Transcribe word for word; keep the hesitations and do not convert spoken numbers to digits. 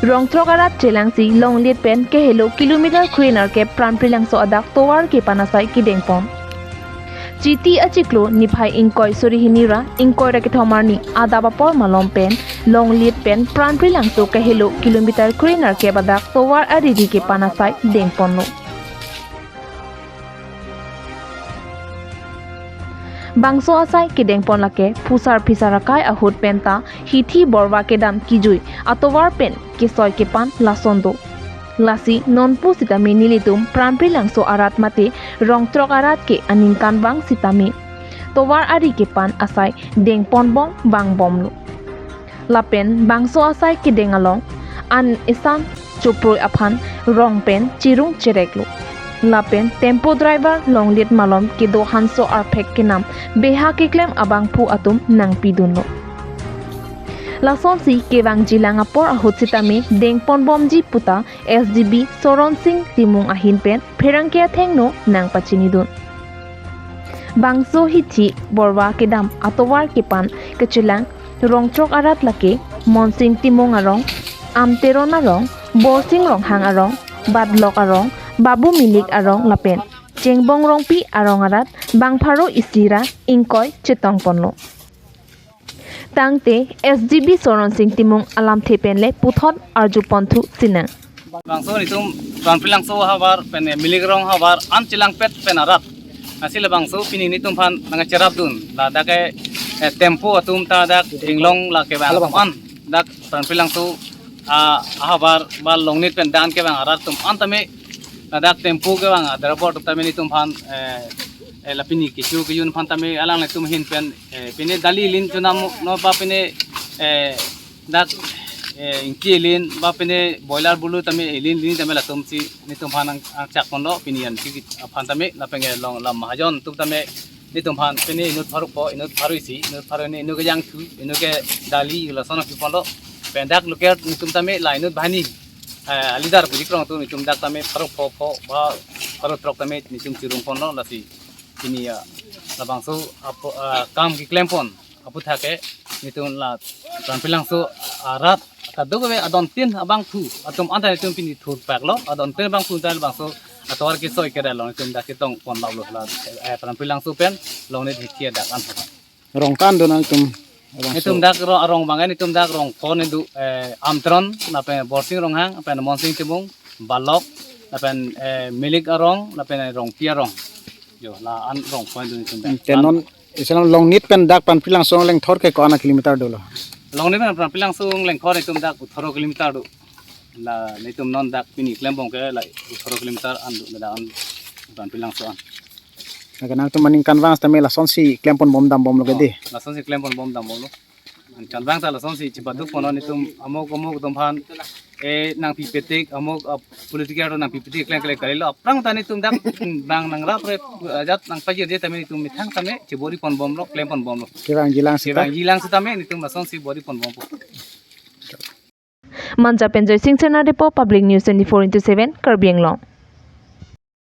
Rongthrok arat chelangsi Longleit pen kehelo kilometer kre-nerkep Pran Prilangso adak tovar kepan asai kedengpon. Chiti achiklo niphai ingkoi suri hini ra ingkoi ra kethom arni adap apor malom pen Longleit pen Pran Prilangso kehelo kilometer kre-nerkep adak tovar ariri kepan asai dengponlo. Bangso asai kedengpon lake phusar phisar akai ahut penta hithi borva kedam kijui atovar pen kesoi kepan lason do. Lasi nonpu sitame nelitum Pran Prilangso arat mate Rongthrok arat ke aningkanvang sitame tovar ari kepan asai dengponbom vangbomlo. Lapen bangso asai kedeng along an isan choproi aphan rong pen chirung chereklo. Lapen tempo driver Longleit malom kedo hanso arphek kenam beha keklem abangphu atum nangpidunlo. Lasonsi kevangjilang apor ahut sitame dengponbomji puta S D B Soron Sing Timung ahin pen pherangke athengno nangpachinidun. Bangso hithi borva kedam atovar kepan kechelang Rongthrok arat lake Monsing Timung arong, Amteron arong, Borsing Ronghang arong, Batlok arong, Babu Milik arong lapen Chengbong Rongpi arong arat bang pharo isi ra ingkoi chetongponlo. Tangte S D B Soron Sing Timung alamthe pen le puthot arjuponthu sinang. Bangso nelitum Pran Prilangso havar pen Milik arong havar an chelangpet pen arat. Lasi labangso pini nelitum aphan nangcherapdun. Ladak ke, eh, tempo atum ta dak inglong lake bang an dak Pran Prilangso, ah, havar ba Longleit pen dan kevang arat atum an tame ladak tempo kevang adrobor tame nelitum aphan, eh, eh, la pini kecho kejun aphan tame alanglitum ahin pen, eh, pine dali lin chunam no ba pine, eh, dak, eh, ingti lin ba pine boiler bulu tame lin lin tame latumsi nelitum aphan ang, angchakponlo pini an ki aphan tame lapen ke long lam mahajon atum tame nelitum aphan pine inut pharo pho, inut pharo isi, inut pharo hini, inut kejangthu, inut ke dali lason piponlo. Pen dak local nelitum tame la inut banghini, eh, leader budi krong atum nelitum dak tame pharo pho pho ba pharo throk tame nelitum chirungponlo lasi pini ya labangso apo, ah, kam keklempon aputhak ke nelitum la Pran Prilangso arat kadokave adontin abangphu atum anta nelitum pini thurpaklo, adontin abangphu anta labangso atovar kesoi kedam along nelitum dak ketongponlo la, eh, Pran Prilangso pen Longleit hithi adak an. Rong ta-an do nangtum? Nelitum dak ro-, arong bang nelitum dak rong pho ne do, eh, Amteron lapen Borsing Ronghang lapen Monsing Timung, Batlok lapen, eh, Milik arong lapen Rongpi arong. Jo, la an rong pho do nelitum dak. Hmm, te non, isi alam Longleit pen dak Pran Prilangso lengthor ke ko-an kilometer dolo? Longleit pen Pran Prilangso lengthor nelitum dak othoro kilometer do. La nelitum non dak pini klembom ke la othoro kilometer an do, la an Pran Prilangso an. Lake nangtum aningkanvang sitame lasonsi klemponbom dambomlo ke di? Oh, lasonsi klemponbom dambomlo. Aningkanvang ta lasonsi chipatu pono nelitum amok amok atum aphan, eh, nangpipetik amok, ah, political atum nangpipetik klem klem kalilo. Aphrang ta nelitum dak bang nangrapre ajat nangpajirje tame nelitum methang tame chiboriponbomlo, klemponbomlo. Kevangjilang sita? Kevangjilang sitame nelitum lasonsi boriponbompo. Manja pen Joysing Sena Depot, Public News twenty-four into seven, Karbi Anglong.